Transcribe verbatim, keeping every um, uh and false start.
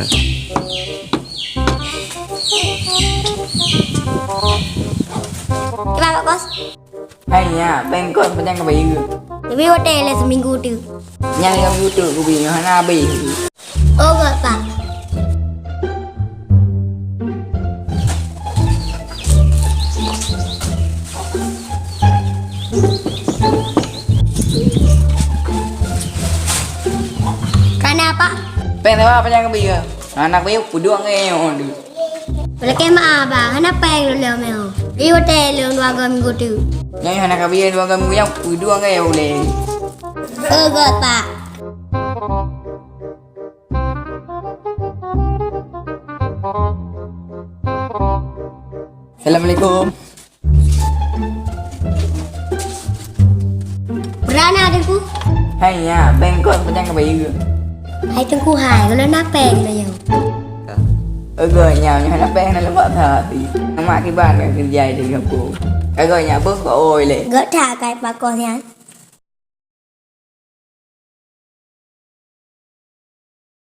Kiban, Pak Kos? Hai nyak, péng kos pajan ka bayeue? Leubeh watèe lé seuminggu teuk. Nyan lé seuminggu teuk kubi, nyoe hana habéh. Oh, göt, Pak. Kana, Pak? Péng sawa pajan ka bayeue? Hana bayeue, peuduek ngon nyoe. Lakèe meu'ah, Bah, hana péng lôn lé meu'ah. Di watèe lôn dua go minggu teuk. Nyan hana ka bayeue dua go minggu nyan, peuduek ngon nyoe ulèe. Oh, göt, Pak. Assalamualaikum. Peue na, Teungku? Hai nyak, péng kos pajan ka bayeue? Hai Teungku hai, gohlom na péng lôn nyoe. Oi göt nyak, nyoe hana péng, hana leumbak that pih. Mak kiban ka keureuja di gampông. Ka göt nyak beuh keu oi lé. Göt that kai Pak Kos nyan.